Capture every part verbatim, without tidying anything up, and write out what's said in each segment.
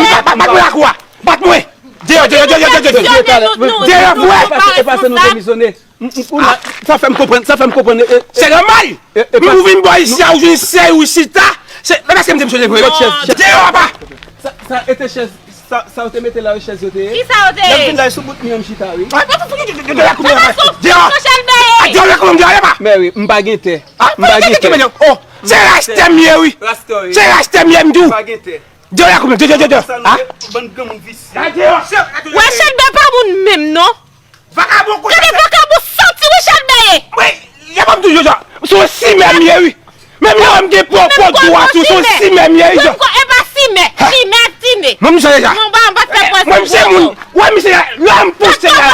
Bat mwen lakou a. Bat mwen. Deyò, deyò, deyò, deyò, deyò. Deyò, vwè. E pase nou demisyone. Sa fè m konprann, sa fè m konprann. Se nòmal. Ou vin bò isi a, ou jwenn sèy ou chita. Se pa paske m demisyone vre. Deyò, papa. Sa e te chèz, sa yo te mete la, chèz yo te ye. Kisa yo te ye? Lè m vin la, sou bout mi an m chita, wi. Deyò. Deyò, deyò, deyò, deyò, papa. Mè wi, m pa gen tè. M pa gen tè. Oh, se rastè m ye, wi. Se rastè m ye, m di w. Deyò, deyò, deyò, deyò. Bann granmoun visye. Wè, Chelbè pa moun menm, non. Vakabon konsa. Gade vakabon santi Richard Beye. Wi, y ap ap di yo jan. Se yon simè m ye, wi. Menm lè m gen po, po dwa sou, sou simè m ye, Izo. Menm kò, e pa simè, simè, simè. Mwen, misye deja. Mwen, mwen pa fè pwès. Mwen, misye moun. Wè, misye, lè m pouse la.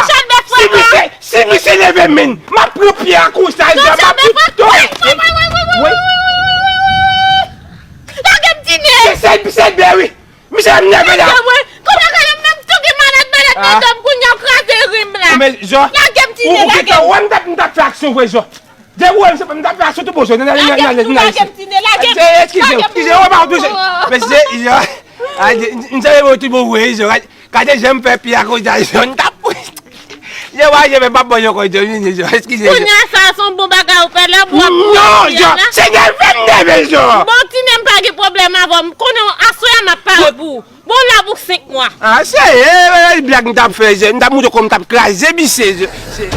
Si misye, si misye leve men, m ap pran pye a konsa, Izo, m ap pito. Lage m tine. Se, se, se bè, wi. Misye ap nève la. Kòman ka m menm tou ki malad, malad nan dòm kounye a w kraze rim la. Men, Izo. Lage m tine, lage m. Ou, ou gentan wè m t ap, m t ap fè aksyon vre, Izo. Depi w wè m, se pa m t ap fè aksyon tou bon, Izo. Nan, nan, nan, nan, nan, lage m tine, lage m. Eskize, eskize, wè pa w touche. Mesye, Izo. Ay, m, m salye mwen tou bon vre, Izo. Gade jan m fè pye a konsa, Izo. M t ap Yo, wa, yo, men pa ban yo ankò, yo, yo, yo, eskize, yo. Kounye a sa, se yon bon bagay ou fè la, bwa pou... Non, yo, se nève m nève, yo. Bon, tine m pa gen pwoblèm avè w, m konnen aswè a m ap pare pou ou. Bon, la pou senk mwa. Ah, se, eh, eh, blag m t ap fè, yo, m t ap montre w kòman m t ap kraze misye, yo. Se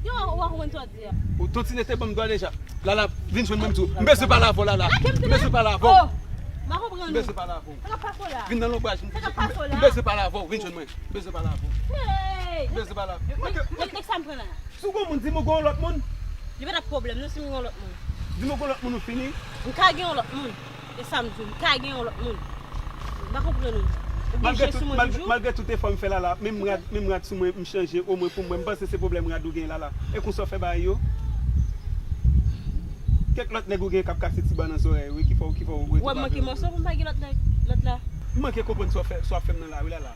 Yo, ou pa konprann sa w di a. Ou, Tantine te ban m dwa deja. Lala, vin jwenn mwen, m di w. M bezwen pale avè w, Lala. M bezwen pale avè w. Oh, m pa konprann ou. M bezwen pale avè w. Sa k ap pase w la? Vin nan lonbraj. Sa k ap pase w la? M bezwen pale avè w. Vin jwenn mwen. M bezwen pale avè w. Hey! M bezwen pale avè w. Nèg, nèg, nèg sa m pran la. Si w gen yon moun, di m ou gen yon lòt moun. Li pa t ap pwoblèm non si m gen yon lòt moun. Di m ou gen yon lòt moun ou fini. M ka gen yon lòt moun. E sa m di w, m ka gen yon lòt moun. M pa konprann ou. Ou byen jwe sou mwen toujou. Malgre tout efò m fè la la, menm rad, menm rad sou mwen, m chanje, omwen pou m wè, m panse se pwoblèm rad ou gen la la. E konsa w fè bagay yo? Kèk lòt nèg ou gen k ap kase ti ba nan zòrèy ou, ki fè w, ki fè w rete pa vle. Ou wè m manke mòso pou m pa gen lòt nèg, lòt la. M manke konprann sa w fè, sa w ap fè m nan la wi la la.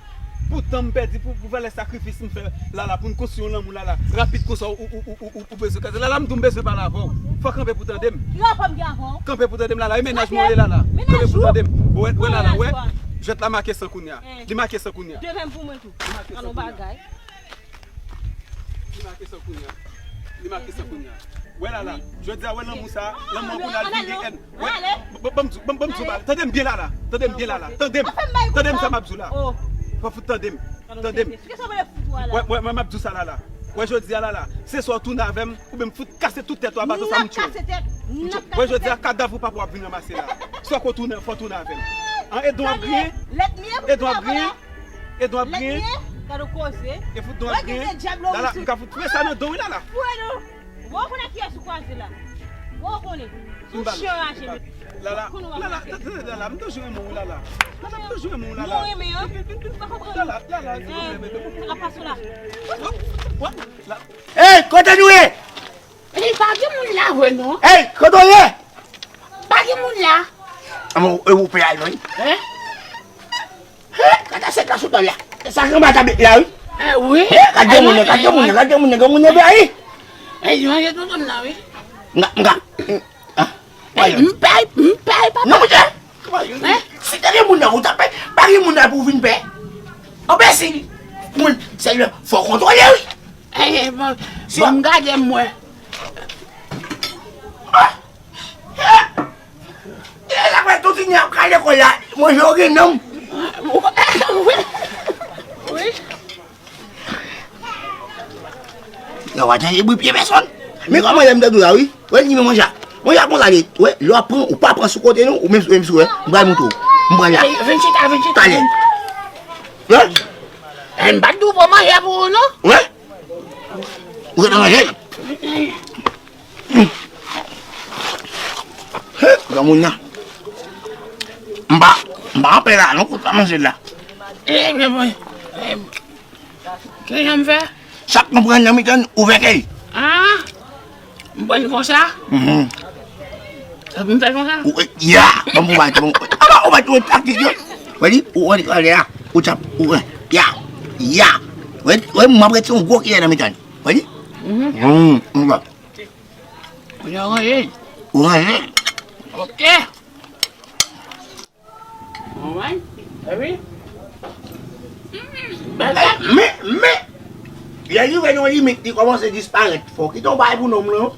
Poutan m pèdi pou, pou valè sakrifis m fè la la, pou n konstwi yon lanmou la la. Rapid konsa, ou, ou, ou, ou, ou, ou bezwen kraze. La la, m di w m bezwen pale avè w. Fò w kanpe pou tande m. Ki rapò m gen avè w? Kanpe pou tande m la la. E mennaj mwen w ye la la. Kanpe pou tande m. Ou wè, wè la la, wè. Jwèt la make san kounye a. Li make san kounye a. Devè m pou mwen tou. Li make san kounye a. Li make san kounye a. Li make san kounye a. Wè la la. Jodi a, wè lanmou sa. Lanmou an kounye a l vin gen èn. Wè, ban, ban, ban m di w, ban, ban m di w bagay. Tande m byen la la. Tande m byen la la. Tande m. Tande m sa m ap di w la. Fò w fout tande m. Tande m. Wè, wè, wè, m ap di w sa la la. Wè jodi a la la. Se swa w tounen avè m, oubyen m fout kase tout tèt ou a baton sa m tchwe w. Wè jodi a kadav ou papa w ap vin ranmase la. Swa ke w tounen, fò w tounen avè m. An, e don ap griyen. E don ap griyen. E don ap griyen. Gade w koze. E fout don ap griyen. La la, m ka fout fouye sa nan don w wi la la. Fouye non. Bon, ou konnen kiyès ou kwaze la? Bon, ou konnen. Ou chen raje, men. Lala, lala, tande, lala, m toujou renmen w, lala. M toujou renmen w, lala. Nou renmen, an? Vin, vin, vin, vin. Lala, lala, silvouplè, bebe. Sa k ap pase w la? Hey, kote nou ye? Ey, pa gen moun la vre, non. Ey, kote w ye? Pa gen moun la. Anmò, e ou pe al, non? Hein? He, gade sèt la sou tòl la. E sa k anba tab la, wi. Eh, wi. He, gade moun nan, gade moun nan, gade moun nan, gade moun nan, wi. Ey, manje tonton m nan, wi. M ka, m ka, ah. Ey, m pèy, m pèy, papa. Non, monchè. Hein? Si te gen moun nan, ou ta pè, pa gen moun nan pou vin pè. Anbensil. Moun, sèlman, fò kontwole, wi. Ey, bon, bon, m gade m wè. Ah! E la kwè tout tini ap kale kò la, manje yo gen nanm. Wi. Wi. Yo pa chanje bri pye pèsòn. Men kòman lè m tande w la, wi. Wè, li men manje a. Manje a konsa li, wè, lè w ap pran, ou pa pran sou kote non, ou menm, menm sou, wè. M pral montre w. M pral la. Ey, vin chita, vin chita. Talè. Wè? Ey, m pa t di w pou manje a pou ou, non? Wè? Ou gentan manje? Granmoun nan. M pa, m pa anpè la, non, pou pa manje la. Eh, men mwen, eh, kijan m fè? Sa k konprann nan mitan, ouvè kèy. Ah, m pran konsa? Mhm. Sa pou m fè konsa? Ou, eh, ya, bon, bon, bon, bon. Ah, ou va tou taktik yo. Wè li, ou wè li, wè li, ya. Ou tap, ou, eh, ya, ya. Wè, wè, m ap retire yon gwo kiyè nan mitan. Wè li? Mhm. Mm, mm, wè. Ou ranje? Ou ranje? Ok. Ou wè? Epi? Men, men, lè li rive nan yon limit, li kòmanse disparèt. Fò w kite yon bagay pou nonm lan.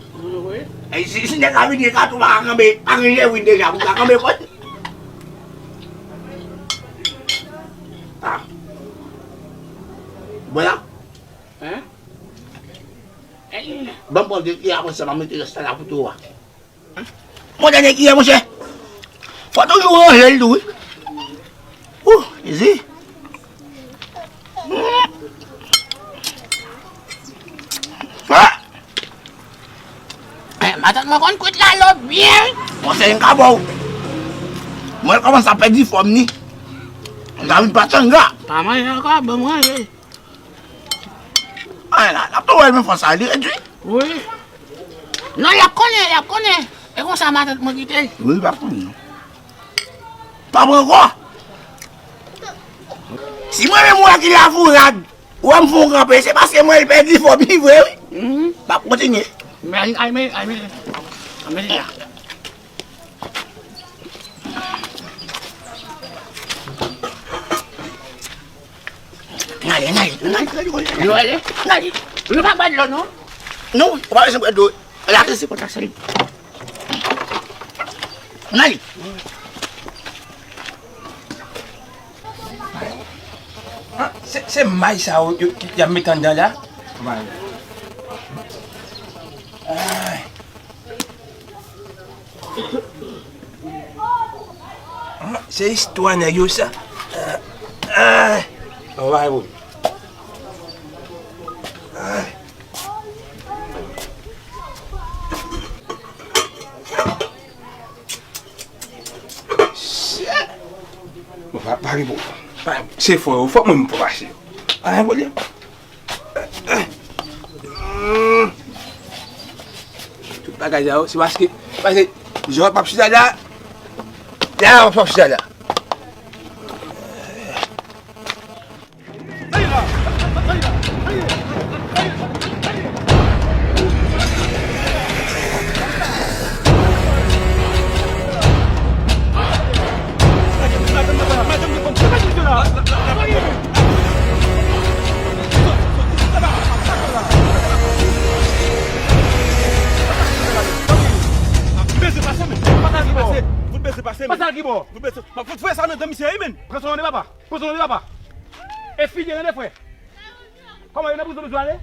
Wi. E si, si nèg la vini, e ka tou pa ka kanpe, pa gen lè vin deja, pou ka kanpe kò l. Ah. Vwala. Hein? Ey, Ban m pran de kiyè apre sa, m a mete rès la la pou tou a. Bon, dènye kiyè, monchè. Fò toujou ranje l tou, wi. Ou, Jezi. Hmm. Ah! Eh, matant mwen konn kwit lalo byen, wi. Konsèy m ka ba w. Mwen kòmanse ap pèdi fòm ni. M ta vin patanga. Pa manje ankò, ban m manje. Ay la, l ap tou wè l men fòs la, li redui. Wi. Non, y ap konnen, y ap konnen. E konsa matant mwen kite l. Wi, l p ap konnen non. Pa pran ankò. Si mwen menm ou wè ki lavourad, ou wè m fè w kanpe, se paske mwen l pèdi fòm li vre wi. Mhm. M ap kontinye. Men, ay, men, ay, men. Ay, men, la. N ale, n ale, n ale, n ale, n ale. N ale. Nou pa bwè dlo, non? Non, ou pa bezwen bwè dlo. Lave se konsa sèl. N ale. Ah, se, se may sa yo, yo, y ap met anndan la? Ay. Ah, se istwa nèg yo sa. Ah, ah. Anba e boul. Ah. Shit. Bon, pa, pa gen pwoblèm. Pa, se fò yo, fòk mwen menm pou mache yo. Pa gen pwoblèm. Tout bagay sa yo, se paske, paske, jan w ap chita la, la w ap chita la. Pase l ki bò? Fout voye sa nan dan misye wi, menn. Pran son non de papa. Pran son non de papa. E fidye nan de frè. Kòman yo nan prizon bezwen ale?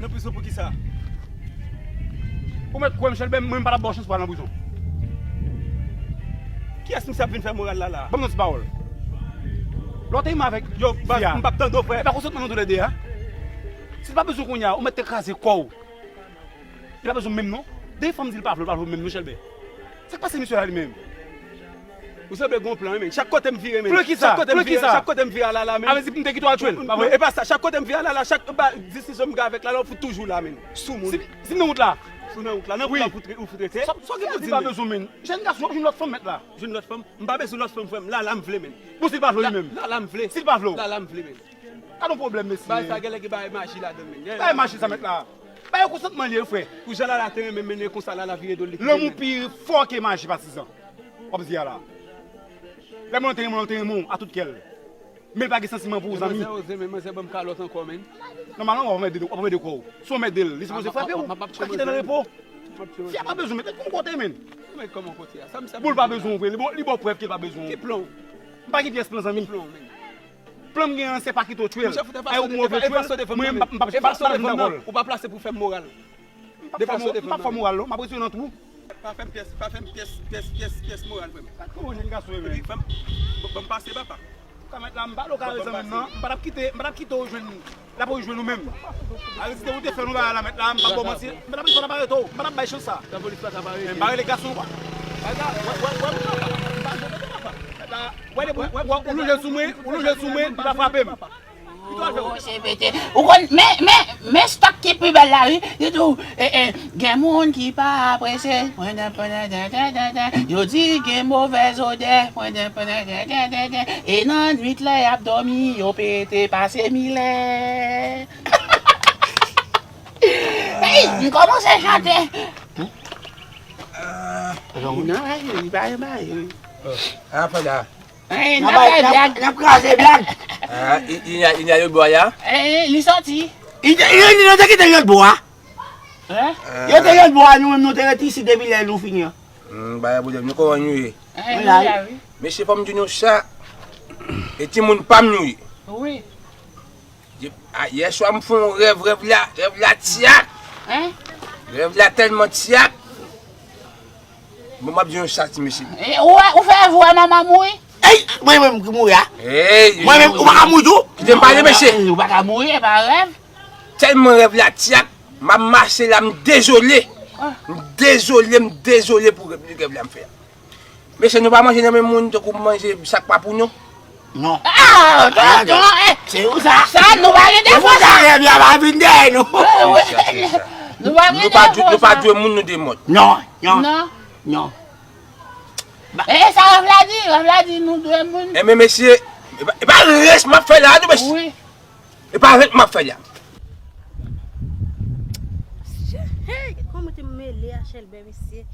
Nan prizon pou kisa? Ou mèt kwè m, Chèlbè, mwen m pa t ap ba w chans pou al nan prizon. Kiyès misye ap vin fè moral la la? Ban m yon ti pawòl. Lè w te renmen avèk fi a. Yo, baz, m p ap tande w, frè. E pa konsantman nou toulède a. Si l pa bezwen kounye a, ou mèt te kraze kò w. Li pa bezwen menm non. Dèyè fanm di li pa vle, li pa vle menm non, Chèlbè. Sa k pase misye la li menm? Ou sanble gon plan wi, men. Chak kote m vire, men. Plan kisa? Plan kisa? Chak kote m vire, chak kote m vire a Lala, men. A vle di m te kite w al tchwe l, pa vre? E pa sa, chak kote m vire a Lala, chak, ba, disizyon m gen avèk Lala, ou fout toujou la, men. Soumoun. Si, si m nan wout la. Si w nan wout la, nan wout la, ou fout re-, ou fout rete. Sa, sa w gen pou di m, men? Li pa bezwen, men. Jèn gason, w ap jwenn lòt fanm, mèt la. Jwenn lòt fanm? M pa bezwen lòt fanm, frè m. Lala m vle, men. Bon, si l pa vle li menm? Lala m vle. Si l pa vle w? Lala m vle, men. Gade yon pwoblèm, mesye. Bagay sa genlè gen bagay maji ladan l, men. Bagay maji sa, mèt la. Bagay konsantman li ye, frè. Pou jan Lala te renmen m, men konsa Lala vire do l, li kite m. Lanmou pi fò ke maji, patizan. W ap di a la. Lè moun nan te renmen w, te renmen w a tout kè l. Men l pa gen santiman pou ou, zanmi. Manzè oze, men manzè ban m kalòt ankò, men. Nòmalman, w ap anmède, w ap anmède kò w. Si w anmède l, li sipoze frape w. Ou pa kite l nan repo. Fi a pa bezwen, men tèt kòm kote, men. Pou l pa bezwen w vre, li ba w, li ba w prèv ke l pa bezwen w. Ki plan w? M pa gen pyès plan, zanmi. Ki plan w, men? Plan m gen an, se pa kite w tchwe l. Ay, ou move tchwe l, mwen, m p ap, m p ap, m p ap, m p ap vin nan kò l. Ou pa plase pou fè m moral. M p ap fè mo-, m p ap fè moral, non, m ap retire nan twou. Pa fè m pyès, pa fè m pyès, pyès, pyès, pyès moral, frè m. Gad kòman jèn gason ye, men. Epi, frè m, ban m pase, papa. Ou ka mèt la, m pa lo ka rezon menm, non. M pa t ap kite, m pa t ap kite w jwenn, l ap ou jwenn ou menm. Aristide, ou te fè nou bagay la, mèt la, m p ap ba w manti. M pa t ap, m pa t ap arete w, m pa t ap bay chans sa. Lapolis pa ka pa arete. M pa rele gason, kwa. Wè, wè, wè, wè, papa. M pa jwenn papa. Mèt la, wè, wè, wè, ou lonje sou mwen, ou lonje sou mwen, li pa frape m. Ou konn, men, men, men stòk ki pi bèl la, wi. Li di w, e, e, gen moun ki pa apresye. Yo di gen movèz odè. E nan nwit lè y ap dòmi, yo pete pase milè. Ey, m kòmanse chante. Non, ey, li pa, li pa, ey. N ap bay, n ap, n ap kraze blag. Ah, i, i, i, i ale bò a. Eh, li sòti. I te, i, i, yo te kite l bò a. Hein? Yo te l bò a, nou menm nou te ret isit depi lè nou fini an. Hmm, pa gen pwoblèm, nou kòman nou ye? Eh, nou la, wi. Mesye, fò m di nou sa, e timoun pa m nou ye. Wi. Yè, a, yè swa m fè yon rèv, rèv la, rèv la tyak. Hein? Rèv la tèlman tyak. Bon, m ap di yon sa, ti mesye. E, ou wè, ou fè rèv ou wè manman mouri? Ey, mwen menm ki mouri a? Ey, mwen menm, ou pa ka mouri tou? Kite m pale, mesye. Ou pa ka mouri, e pa rèv. Tèlman rèv la tyak, m ap mache la, m dezole. M dezole, m dezole pou rèv, rèv la m fè a. Mesye, nou pa manje nan menm moun tankou manje sa k pa pou nou. Non. Ah, non, non, eh. Se ou sa. Sa, nou pa gen defo sa. Rèv la pa vin dèyè nou. Nou pa gen defo sa. Nou pa dwe moun nou de mòd. Non, non. Non. Non. E sa rèv la di, rèv la di nou dwe moun. Enben mesye, e pa, e pa rès m ap fè la, non, mesye. Wi. E pa rès m ap fè la. Hey, kòman te mele a Chèlbè, mesye?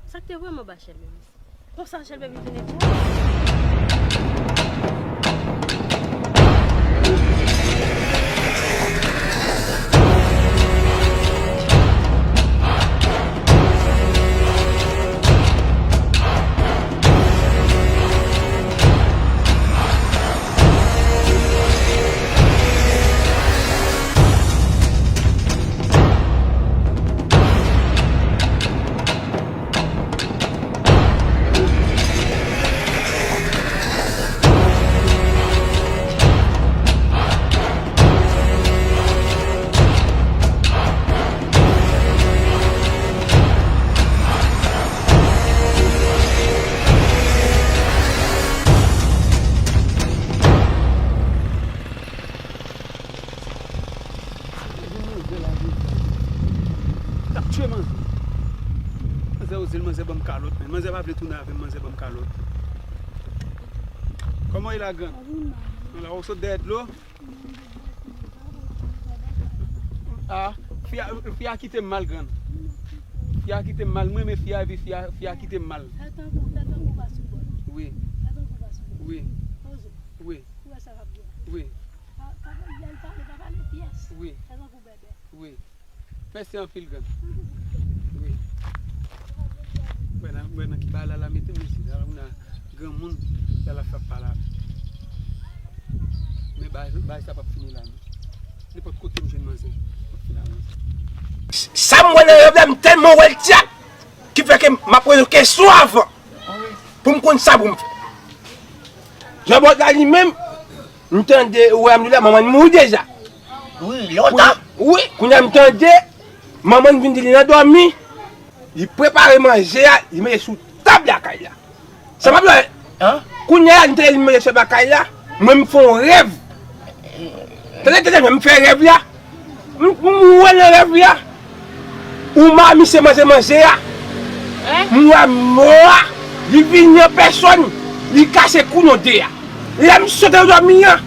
Sa k te vrèman ba Chèlbè, mesye? Konsa Chèlbè vin tounen kò. T ap tchwe manzè. Manzè oze l, manzè ban m kalòt, men. Manzè pa vle tounen avè m, manzè ban m kalòt. Kòman w ye la, grann? Mwen la, w sot dèyè dlo? Ah, fi a, fi a kite m mal, grann. Fi a kite m mal, mwen renmen fi a, epi fi a, fi a kite m mal. Fè tankou, fè tankou w pa sou bòl. Wi. Fè tankou w pa sou bòl. Wi. Poze. Wi. Ou wè sa k ap gen. Wi. Pa, pa, lè l pale, pa pale pyès. Wi. Fè tankou bèbè. Wi. Mèsi anpil, grann. Wi. Wè nan, wè nan ki bagay la, la mete m isit la, la moun nan granmoun, la, la fè ap pale avè m. Men bagay, bagay sa p ap fini la, non. Nenpòt kote m jwenn manzè, m ap fini avè manzè. Sa m wè nan rèv la, m tèlman wè l tyak, ki fè ke m ap poze kesyon avan, pou m konn sa pou m fè. Jòbòt la li menm, m tande, ou wè m di la, manman l mouri deja. Wi, lontan. Wi, kounye a m tande, manman l vin di li nan dòmi, li prepare manje a, li mete sou tab lakay la. Sa m ap di w la, kounye a, m tande li manje sou tab lakay la, mwen m fè yon rèv. Tande, tande, m fè rèv la. M, m wè nan rèv la. Ou ma misye manje manje a. M wè mò a. Li vini an pèsòn. Li kase kou nou de a. Lè m sot nan dòmi an.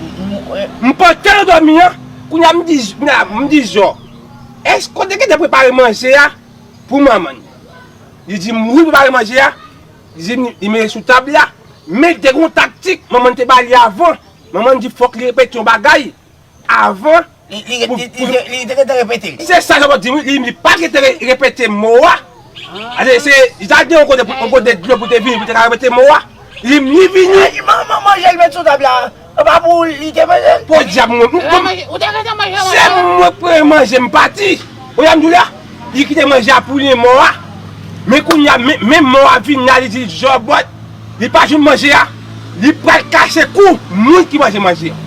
M pòte nan dòmi an. Kounye a m di, kounye a m di Jò, èske w te gentan prepare manje a pou manman l? Li di m wi, prepare manje a. Li di m li mete sou tab la. Men te gen yon taktik manman l te ba li avan. Manman l di fòk li repete yon bagay. Avan. Li, li, pou, li, pou li, li te gentan repete l. Se sa Jòbòt di m wi, li, li pa t gentan re-, repete mo a. Ase se, li ta gen yon kote pou, yon kote dlo pou te vini, pou te ka repete mo a. Li, li vini. Li di manman manje l met sou tab la. An pa pou li te manje l. Podyab mwen. Ou te gentan manje manje. Se mwen k pran manje m pati. Ou wè m di w la, li kite manje a pou li mò a. Men kounye a, men, men mò a vin la, li di Jòbòt. Li pa jwenn manje a, li pral kase kou moun ki manje manje a.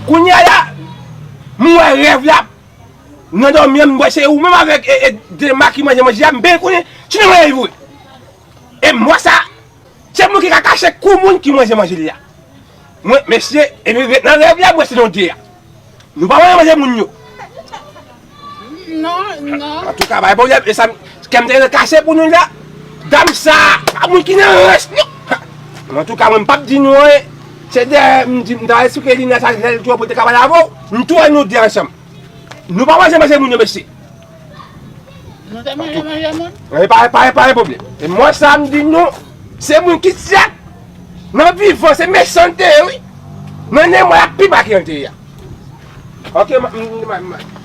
Kounye a la, m wè rèv la, nan dòmi an, m wè se ou menm avèk, e, e, Dema ki manje manje a, m byen konnen, se nan manje vre. E m wè sa, se moun ki ka kase kou moun ki manje manje li a. Mwen, mesye, epi ret nan rèv la, m wè se nou de a. Nou pa manje manje moun yo. Non, non. Antouka, pa gen pwoblèm. E sa, kè m te kase pou nou la. Dam sa, pa moun ki nan rans, non. Antouka, mwen, m p ap di nou anyen. Se dèyè, m di, m ta esplike Lina sa, lè l twò pou l te ka pale avè w. M tou wè nou de ansanm. Nou pa manje manje moun yo, mesye. Nou te manje manje moun? E pa, pa, pa gen pwoblèm. E mwen sa m di nou, se moun ki tyak. Nan vivan, se mechan l te ye, wi. Nan nen mwen, l ap pi ba ke l te ye a. Ok, m, m, m, m.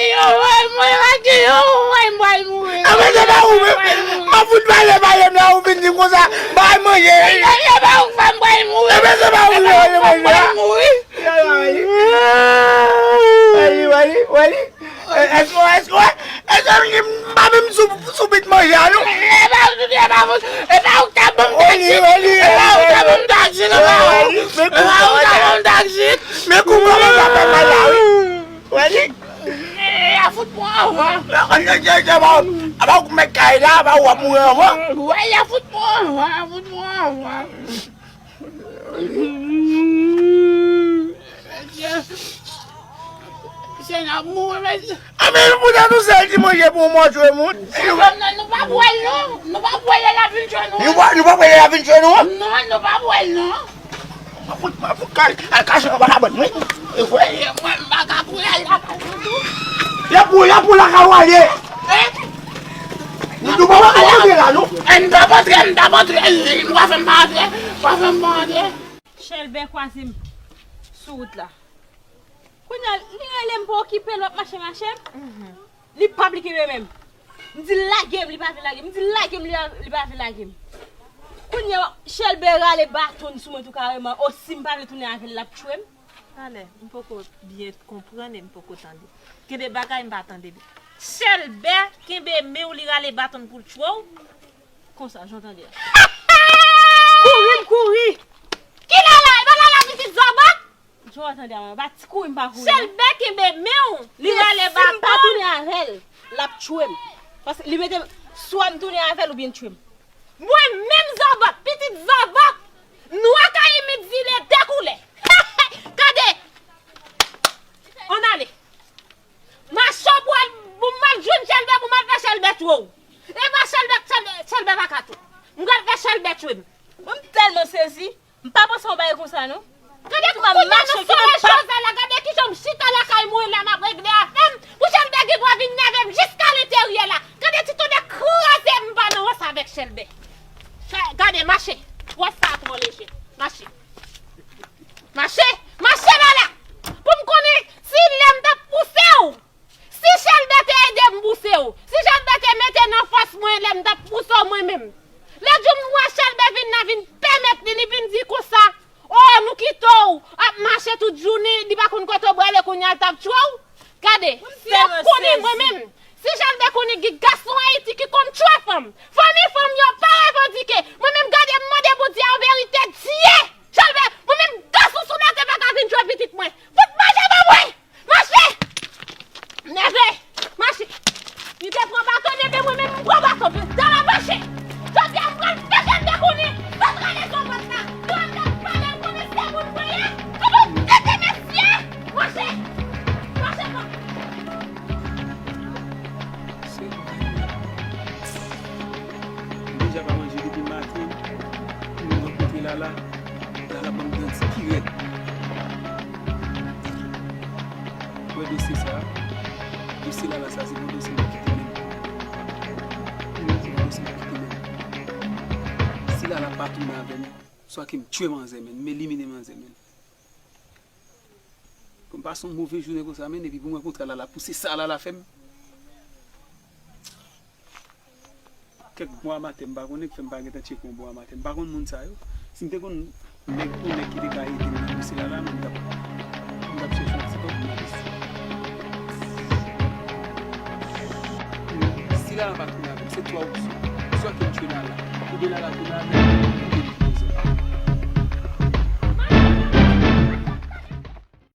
Yo, wè, mwen, wè, yo, wè, m pral mouri. Enben, se pa ou menm. M ap fout pale, pale m la, ou vin di m konsa. Bay manje. Yo, yo, ba ou fè m pral mouri. Enben, se pa ou menm, pale manje. M pral mouri. Wali, wali, wali. Èske, èske, èske m pa menm sou, sou bit manje a, non? E pa ou, e pa ou, e pa ou k ta ban m taksi. Wali, wali, e pa ou k ta ban m taksi, non, pa ou. E pa ou k ta ban m taksi. Men kou kòmanse ap fè mal la, wi. Wali. E, a fout mwen anvan. Apa ou k mèt kay la, apa ou ap mouri anvan. Wè, a fout mwen anvan, a fout mwen anvan. Se n ap mouri, mesye. Anben, poutèt ou sèl ki manje pou yon mòtye moun. Nou pa, nou pa bwè l, non. Nou pa bwè l, lè l ap vin jwenn nou. Nou pa, nou pa bwè l, lè l ap vin jwenn nou. Non, nou pa bwè l, non. Mwen fout, mwen fout kal, al kache anba kabann mwen. E vre. E mwen, m pa ka pou al lakay mwen tou. Y ap pou, y ap pou lakay ou ale. Eh? Nou, nou pa, pa antre la, non. Eh, m t ap antre, m t ap antre. Eh, nou pa fè m pa antre. Pa fè m pa antre. Chèlbè kwaze m sou wout la. Kounye a, li rele m pou okipe l, w ap mache mache m. Li p ap li kenbe menm. M di l lage m, li pa vle lage m. M di l lage m, li pa, li pa vle lage m. Kounye a, Chèlbè rale baton l sou mwen tou kareman. O, si m pa vle tounen avè l, l ap tchwe m. Talè, m poko byen konprann e m poko tande. Gen de bagay m pa tande byen. Chèlbè kenbe men w, li rale baton l pou l tchwe w. Konsa, jan w tande a. Kouri, m kouri. Ki Lala? E pa Lala pitit zòbòt? Jan w tande a, pa ti kouri m pa kouri, non. Chèlbè kenbe men w, li rale baton. Si m pa tounen avè l, l ap tchwe m. Paske li mete m, swa m tounen avè l oubyen l tchwe m. Mwen menm zòbòt, pitit zòbòt, nwa kayimit zile de koulè. Gade! Ann ale. Mache w pral pou m al jwenn Chèlbè, pou m al fè Chèlbè tchwe w. E pa Chèlbè, Chèlbè, Chèlbè pa ka tchwe m. M pral fè Chèlbè tchwe m. Mwen m tèlman sezi. M pa panse yon bagay konsa, non. Gade, kounye a nou sove Jozè la, gade kijan m chita lakay mwen la, m ap regle afè m. Pou Chèlbè gen dwa vin nève m jiska lenteryè la. Gade ti tonnè kraze m pa nan rans avèk Chèlbè. Chè-, gade, mache. Pòs sa twò leje. Mache. Mache, mache la la. Pou m konnen si lè m t ap pouse w. Si Chèlbè te ede m pouse w, si Chèlbè te mete nan fòs mwen lè m t ap pouse w mwen menm, lè jou m wè Chèlbè vin la vin pèmèt li, li vin di konsa, o, nou kite w ap mache tout jounen, li pa konn kote w prale kounye a l t ap tchwe w. Gade, si w konnen mwen menm, si Chèlbè konnen gen gason Ayiti ki konn tchwe fanm, fanmi fanm yo pa revandike, mwen menm gade m mande Bondye an verite, Dye, Chèlbè, mwen menm gason sou latè pa ka vin tchwe pitit mwen. Fout manje ban mwen! Mache! Nève! Mache! Li te pran baton, nève mwen menm m pran baton. Dala mache! Jodi a m pral fè Chèlbè konnen sa trale sou pòt la. Lè w ap pale m konnen se moun mwen ye. Kòman w tete mesye? Mache! Mache non! Se mwen. M deja pa manje depi maten. M rankontre Lala. Lala ban m grann ti kirèt. Wè dosye sa a. Dosye Lala sa a, se pa yon dosye m ap kite menm. Se pa yon dosye m ap kite menm. Si Lala pa tounen avè m, swa ke m tchwe manzè menm, m elimine manzè menm. Pou m pase yon move jounen konsa menm, epi pou m rankontre Lala, pou se sa Lala fè m. Kèk bon amatè m pa konnen k fè m pa gentan tcheke yon bon amatè. M pa konn moun sa yo. Si m te konn nèg, yon nèg ki te ka ede m nan dosye Lala, m t ap, m t ap chèche yon ti kòb m nan dosye. Si Lala pa tounen avè m, se twa opsyon. Swa ke m tchwe Lala, oubyen Lala tounen avè m.